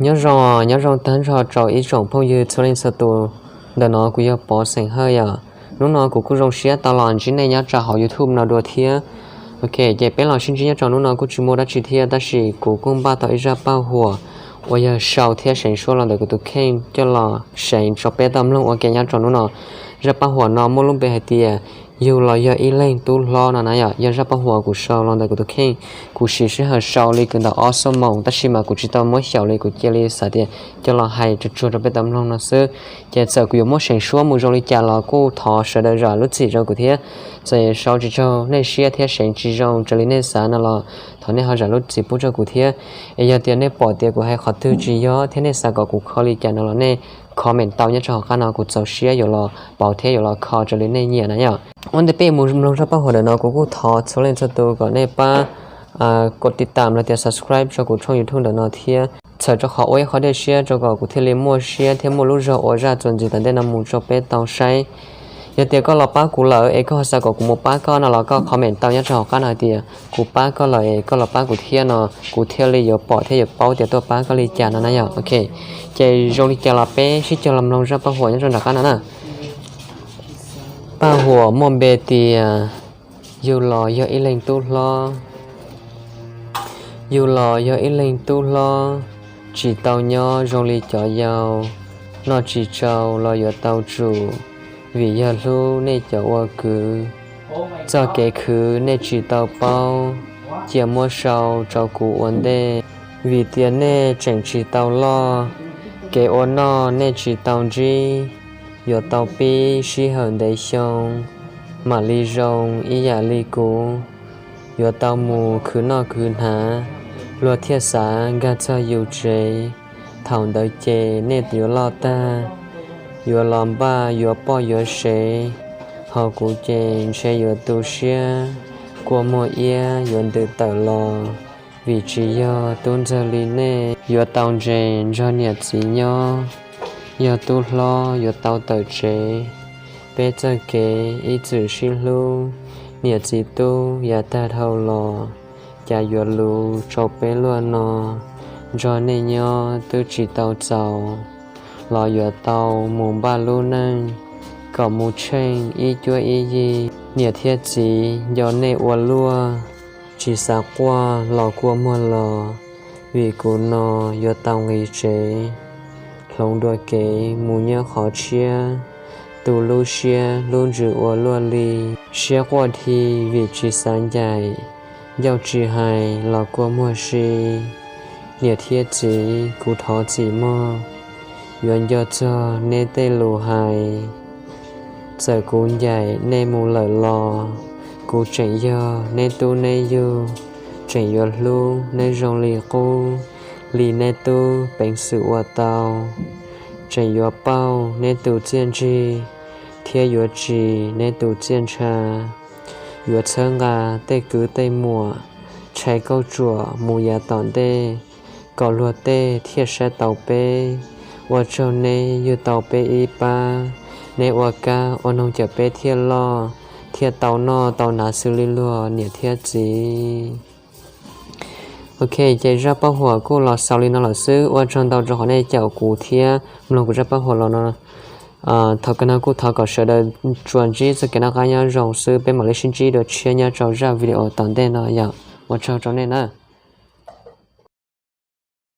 Nyob zoo, nyob zoo tag nrho rau ib tsoom phooj ywg txhua leej txhua tus. Ntawm no kuv yog Pov xeem Hawj yom. Hnub no kuv kuj zoo siab tau los ntsib nej nyob rau hauv YouTube no dua thiab. Ok, ces peb los sib ntsib nyob rau hnub no kuj tsis muaj dab tsi thiab, tab sis kuv kuj npaj tau ib zaj paj huam uas yog sau thiab seev suab los ntawm kuv tus kheej coj los seev rau peb tau mloog ua ke nyob rau hnub no. Zaj paj huam no muaj lub npe hais tias yug los yog ib leeg tub hlob no na yom. Yog zaj paj huam kuv sau los ntawm kuv tus kheej, kuv siv sij hawm sau li kwv ntawm ob xuab moos, tab sis mas kuv tsis tau muab xyaum li, kuv cia li xav tias coj los hais tsuag tsuag rau peb tau mloog no xwb. Ces txawm kuv yuav muab seev suab mus zoo li cas los kuj thov sawv daws zam lub txim rau kuv thiab. Txawm sau tsis raug nej siab thiab seev tsis zoo raws li nej xav no los thov nej ho zam lub txim pub rau kuv thiab. Es yog tias nej pom tias kuv hais qhov twg tsis yog thiab nej xav kom kuv kho li cas no los nej comment tau nyob rau hauv qab no, kuv txaus siab yuav los pauv thiab yuav los kho raws li nej nyiam na yom. Ua ntej peb mus mloog zaj paj huam ntawm no, kuv kuj thov txhua leej txhua tus kom nej pab koj tiv tam los tias subscribe rau kuv tshooj YouTube ntawm no thiab. Txhawm rau qhov ua ib qho dej siab rau kom kuv thiaj li muaj siab thiab muaj lub zog ua zaj txuas ntxiv tom ntej no mus rau peb tau saib. Yog tias koj los pab kuv lawm es koj ho xav kom kuv mus pab koj no los koj comment tau nyob rau hauv qab no hais tias kuv pab koj lawm es koj los pab kuv thiab no, kuv thiaj li yuav pom thiab yuav paub tias tuaj pab koj li cas no na yom. Ok, ces zoo li cas los peb sib cog los mloog zaj paj huam nyob rau nram qab no na. Paj huam muaj npe tias yug los yog ib leeg tub hlob. Yug los yog ib leeg tub hlob, tsis tau nyob zoo li cov yau, noj tsis tsau los yuav tau tsum, vim yog hlub nej cov ua kwv. Txoj kev khwv nej tsis tau paub, cia muab sau rau kuv ua ntej, vim tias nej tseem tsis tau loj, kev ua noj nej tsis tau ntsib, yuav tau pib sij hawm ntev xyoo, mam li zoo ib yam li kuv, yuav tau mus khwv noj khwv hnav, luag thiaj xav nkag txog yus tsev. Thaum ntawd ces nej yuav loj tag, yuav los npaj yuav poj yuav sev, ho kuv ces ntshe yuav tu siab, kua muag iab yuav ntws tawm los, vim tsis yog tub ntxawg li nej yuav tau ntses nrog niam txiv nyob. Yog tub hlob yuav tau tawm tsev, peb txoj kev ib txwm sib hlub, niam txiv tub yav tag dhau los, cas yuav luv rau peb luaj no, nrog nej nyob twb tsis tau txaus, los yuav tau mus npaj lub neej, kom mus tsheej ib cuab ib yig, niam thiab txiv nco nej ua luaj, tsis xav quaj los kua muag los, vim kuv no yuav tau nqis tsev, hloov dua kev mus nyob qhov tshiab, tu lub siab lub ntsws ua luaj li, siab quaj dhi vim tsis xav ncaim, ncauj tsis hais los kua muag si. Niam thiab txiv, kuv thov txim mog, yuav nco txog neb tej lus hais. Txawm kuv ncaim nej mus lawm los, kuv tseem yog neb tub neb yug, tseem yuav hlub neb zoo li qub, li neb tub peev xwm ua tau. Tseem yuav pauj neb tus txiaj ntsig, thiab yuav tsim neb tus txiaj ntsha. Yuav txhawb nqa tej kwv tej muam, tshais kauj tsuam mus yav tom ntej, kom luag tej thiaj saib tau peb. Ua tsaug neb yug tau peb ib pab, neb ua kab ua noog cawm peb thiaj loj, thiaj tau noj tau hnav xws li luag niam thiab txiv. Ok, ces zaj paj huam kuj los xaus li no lawm xwb. Ua tsaug ntau rau qhov nej caum kuv thiab mloog kuv zaj paj huam los no. Thaum kawg no kuj thov kom sawv daws tsuas ntsib txoj kev noj qab nyob zoo xwb, peb mam li sib ntsib dua tshiab nyob rau zaj video tom ntej no yom. Ua tsaug rau nej na.